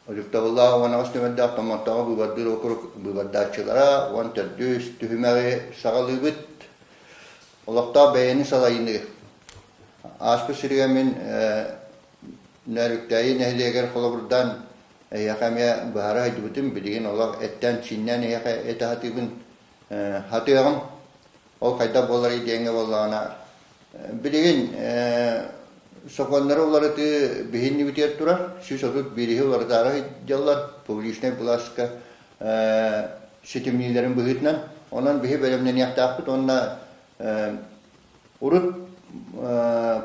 Ытыктабыллаах 18 нүөмэрдээх Томмоттооҕу быыбардыыр уокурук быыбардааччылара 14-үс түһүмэҕи саҕалыыбыт. Олохтоох бэйэни салайыныы. Ааспыт сиргэ мин Нөөрүктээйи нэһилиэгэр холобурдаан эһиэхэ эмиэ быһаара сылдьыбытым. Билигин олох эттээн-сииннээн эһиэхэ этэ сатыыбын. Хатыаҕым. Ол хайдах буоларый диэҥҥэ буоллаҕына, билигин сокуоннары уларытыы биһиннибитигэр турар, 131-иһи уларытаары сылдьаллар публичнай былааска ситимниилэрин быһыытынан. Онон биһи бэлэмнэниэхтээхпит уонна урут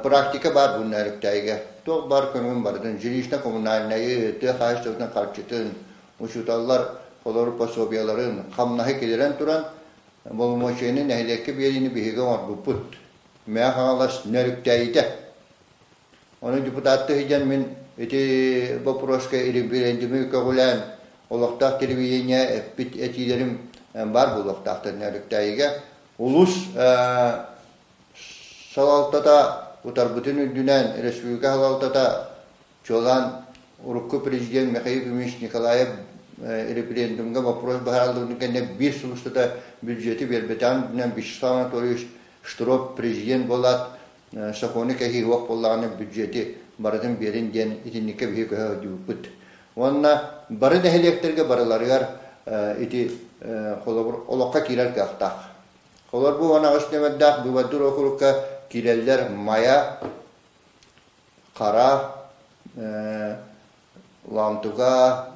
практика баар бу Нөөрүктээйигэ. Туох баар көҥүм барытын жилищно-коммунальнайы, тыа хаһаайыстыбатын харчытын, учууталлар холобур пособиеларын, хамнаһы киллэрэн туран боломуочуйаны нэһилиэккэ биэриини биһиги оҥорбуппут. Мэҥэ Хаҥалас Нөрүктээйитэ. Ону депутаттыы сылдьан мин ити боппуруоска референдуму көҕүлээн олохтоох телевидение эппит этиилэрим баар буолуохтаахтар Нөрүктээйигэ. Улуус салалтата утарбытын үрдүнэн республика салалтата Чуолаан, урукку президент Михаил Ефимович Николаев референдумҥа боппуруос быһаарыллыбытын кэннэ биир сыл устата бюджеты биэрбэтэҕин үрдүнэн Вячеслав Анатольевич Штыров президент буолаат, сокуону кэһии суох буоллаҕына бюджеты барытын биэрин диэн итинниккэ биһиги көһө сылдьыбыппыт. Уонна бары нэһилиэктэргэ барыларыгар ити холобур олоххо киирэр кыахтаах. Холобур бу 18 нүөмэрдээх быыбардыыр уокурукка киирэллэр Майа, Хара, Лаамтуга,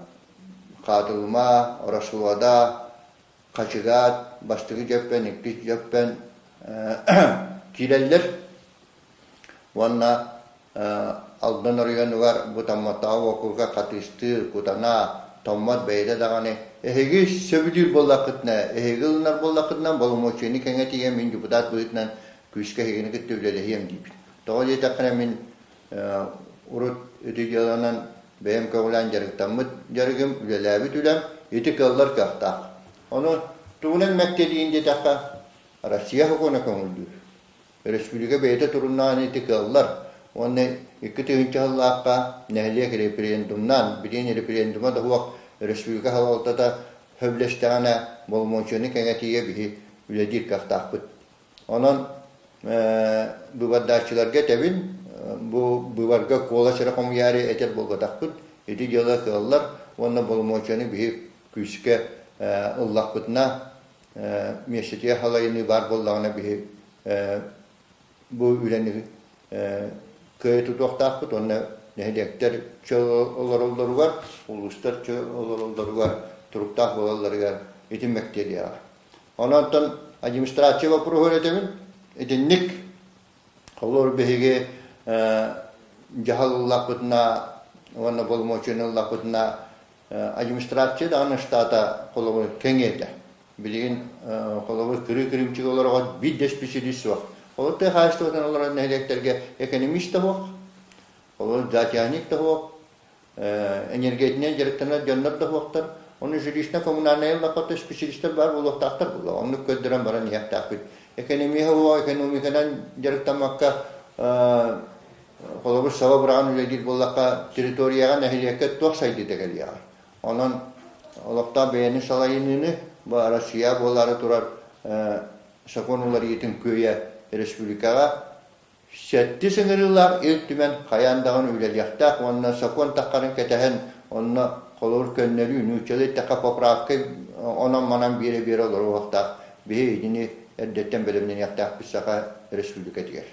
Хаатылыма, Ороссолуода, Хачыгаат, Бастакы Дьөппөн, Иккис Дьөппөн киирэллэр уонна Алдан оройуонугар бу Томмоттооҕу уокуруга Хатыыстыыр, Кутана, Томмот бэйэтэ даҕаны эһиги сөбүлүүр буоллаххытына, эһиги ылынар буоллаххытына боломуочуйаны кэҥэтиигэ мин депутат быһыытынан күүскэ эһигини кытта үлэлэһиэм диибин. Тоҕо диэтэххинэ мин урут ити дьыаланан бэйэм көҕүлээн дьарыктаммыт дьарыгым, үлэлээбит үлэм ити кыаллар кыахтаах. Ону тугунан мэктиэлиин диэтэххэ, Россия сокуона көҥүллүүр. Өрөспүүбүлүкэ бэйэтэ туруннаҕына ити кыаллар. Уонна 2000 сыллаахха нэһилиэк референдумнаан, билигин референдума да суох өрөспүүбүлүкэ салалтата сөбүлэстэҕинэ боломуочуйаны кэҥэтиигэ биһи үлэлиир кыахтаахпыт. Онон быыбардааччыларга этэбин, бу быыбарга куолас эрэ хомуйаары этэр буолбатахпыт, ити дьыала кыаллар уонна боломуочуйаны биһи күүскэ ыллахпытына, миэстэтигэр халайыныы баар буоллаҕына биһи бу үлэни кыайа тутуохтаахпыт уонна нэһилиэктэр чөл олороллоругар, улуустар чөл олороллоругар, туруктаах буолалларыгар ити мэктиэлиэҕэ. Онон администрация боппуруоһун этэбин. Итинник холобур биһиги дьаһал ыллахпытына уонна боломуочуйаны ыллахпытына администрация даҕаны штата холобур кэҥиэтэ. Билигин холобур кырыы кырыымчык олороҕут биир да специалист суох. Холобур тыа хаһаайыстыбатын олорор нэһилиэктэргэ экономист да суох, холобур зоотехник да суох, энергетинэн дьарыктанар дьоннор да суохтар. Ону жилищно-коммунальнай ыллахха специалистар баар буолуохтаахтар буолла. Оннук көрдөрөн баран иһиэхтээхпит. Экономиһа уоҕа экономиканан дьарыктаммакка холобур саба быраҕан үлэлиир буоллахха территорияҕа нэһилиэккэ туох сайдыыта кэлиэҕэй? Онон олохтоох бэйэни салайыныыны бу Россия буолаары турар сокуон уларыйыытын күөйэ республикаҕа Сэттис ыҥырыылаах Ил Түмэн хайаан даҕаны үлэлиэхтээх уонна сокуон таххарын кэтэһэн, онно холобур көннөрүү, нууччалыы эттэххэ поправка онон-манан биэрэ-биэрэ олоруохтаах. Биһи итини эрдэттэн бэлэмнэниэхтээхпит Саха Республикатыгар.